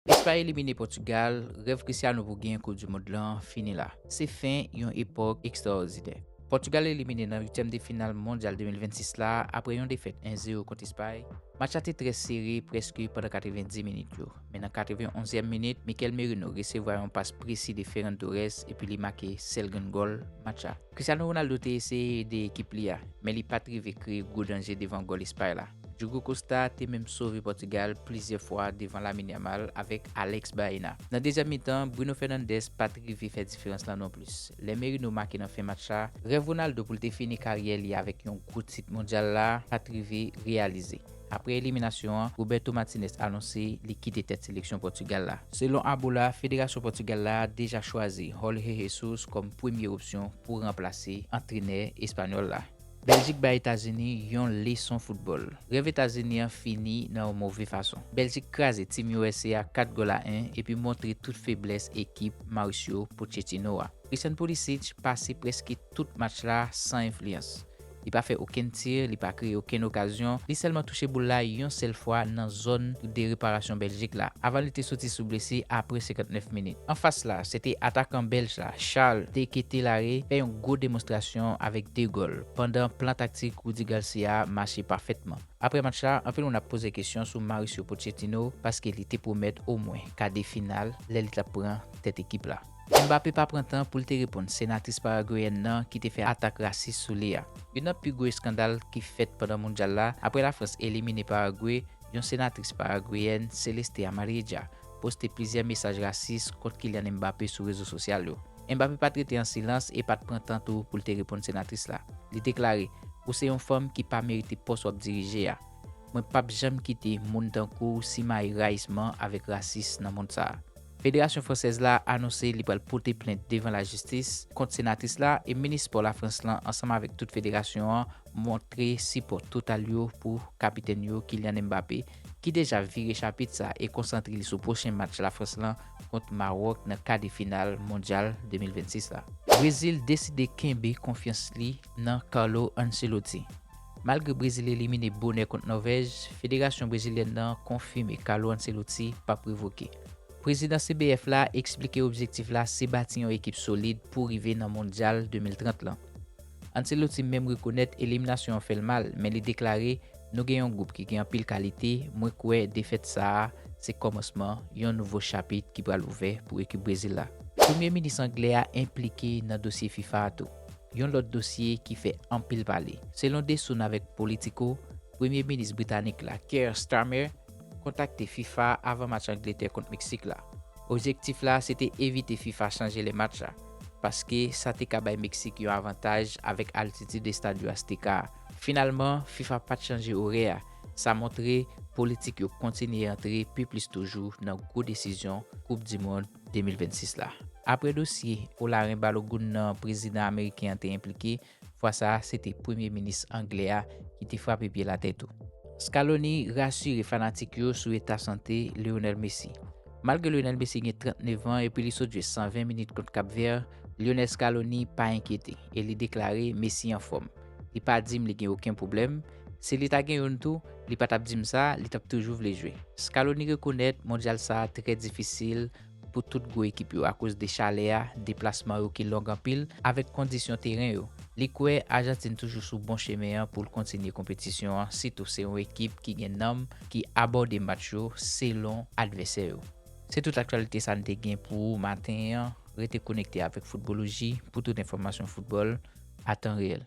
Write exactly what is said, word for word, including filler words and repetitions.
Espay elimine Pòtigal, rèv Cristiano pou genyen Koup di Mond lan fini la. Se fen yon epòk ekstraòdinè. Pòtigal elimine nan uityèm de final Mondyal de mil vennsis la apre yon defèt en zewo kont Espay. Match la te trè sere prèske pandan katrevenndis minit yo. Men nan katrevenonzyèm minit, Mikel Merino resevwa yon pas presi de Ferran Torres epi li make sèl grenn gòl match la. Cristiano Ronaldo te eseye ede ekip li a, men li pa t rive kreye gwo danje devan gòl Espay la. Diogo Costa te menm sove Pòtigal plizyè fwa devan Lamine Yamal avèk Alex Baena. Nan dezyèm mitan, Bruno Fernandes pa t rive fè diferans lan non plis. Lè Merino make nan fen match la, rèv Ronaldo pou l te fini karyè li avèk yon gwo tit mondyal la pa t rive reyalize. Apre eliminasyon an, Roberto Martinez anonse li kite tèt seleksyon Pòtigal la. Selon Abola, federasyon Pòtigal la deja chwazi Jorge Jesus kòm premye opsyon pou ranplase antrenè espanyòl la. Bèljik bay Etazini yon leson foutbòl. Rèv Etazini an fini nan yon move fason. Bèljik kraze Team U S A a kat gòl a en epi montre tout feblès ekip Mauricio Pochettino a. Christian Pulisic pase prèske tout match la san enfliyans. Li pa fè okenn ti, li pa kreye okenn okazyon, li sèlman touche boul la yon sèl fwa nan zòn de reparasyon Bèljik la, avan li te soti sou blesi apre senkantnèf minit. Anfas la, se te atakan bèlj la, Charles de Ketelaere, fè yon gwo demonstrasyon avèk de gòl, pandan plan taktik Rudi Garcia mache pafètman. Apre match la, anpil moun ap poze kesyon sou Mauricio Pochettino paske li te pwomèt omwen ka de final lè li t ap pran tèt ekip la. Mbappé pa pran tan pou l te reponn senatris paragweyèn nan ki te fè atak rasis sou li a. Youn nan pi gwo eskandal ki fèt pandan mondyal la, apre Lafrans elimine Paragwe, yon senatris paragweyèn, Celeste Amarilla, poste plizyè mesaj rasis kont Kylian Mbappé sou rezo sosyal yo. Mbappé pa t rete an silans e pa t pran tan tou pou l te reponn senatris la. Li deklare, "Ou se yon fanm ki pa merite pòs w ap dirije a. Mwen p ap janm kite moun tankou w simaye rayisman avèk rasis nan mond sa a." Federasyon fransèz la anonse li pral pote plent devan lajistis kont senatris la e minis spò Lafrans lan ansanm avèk tout federasyon an montre sipò total yo pou kapitèn yo Kylian Mbappé ki deja vire chapit sa e konsantre li sou pwochen match Lafrans lan kont Mawòk nan ka de final mondyal de mil vennsis la. Brezil deside kenbe konfyans li nan Carlo Ancelotti. Malgre Brezil elimine bonè kont Nòvèj, federasyon brezilyèn nan konfime Carlo Ancelotti p ap revoke. Prezidan C B F la eksplike objektif la se bati yon ekip solid pou rive nan mondyal de mil trant lan. Ancelotti menm rekonèt eliminasyon an fè l mal, men li deklare, "Nou gen yon gwoup ki gen anpil kalite, mwen kwè defèt sa a se kòmansman yon nouvo chapit ki pral ouvè pou ekip Brezil la." Premye minis anglè a enplike nan dosye fifa a tou. Yon lòt dosye ki fè anpil pale. Selon The Sun avèk Politico, premye minis britanik la, Keir Starmer, kontakte fifa avan match Angletè kont Meksik la. Objektif la se te evite fifa chanje lè match la, paske sa te ka bay Meksik yon avantaj avèk altitid estad yo Azteca a. Finalman, fifa pa t chanje orè a. Sa montre politik yo kontinye antre pi plis toujou nan gwo desizyon Koup di Mond de mil vennsis la. Apre dosye Olarin Balogun nan, prezidan ameriken an te enplike, fwa sa a se te premye minis anglè a ki te frape pye l atè tou. Scaloni rasire fanatik yo sou eta sante Lionel Messi. Malgre Lionel Messi gen trannèf an epi li sot jwe san ven minit kont Cap Vert, Lionel Scaloni pa enkyete e li deklare Messi anfòm. Li pa di m li gen okenn pwoblèm. Si li ta gen youn tou, li pa t ap di m sa, li t ap toujou vle jwe. Scaloni rekonèt mondyal sa a trè difisil pou tout gwo ekip yo akoz de chalè a, deplasman yo ki long anpil, avèk kondisyon teren yo. Li kwè Ajantin toujou sou bon chemen an pou l kontinye konpetisyon an, sitou se yon ekip ki gen nanm, ki abòde match yo selon advèsè yo. Se tout aktyalite sa n te gen pou ou maten an. Rete konekte avèk Foutboloji pou tout enfòmasyon foutbòl a tan reyèl.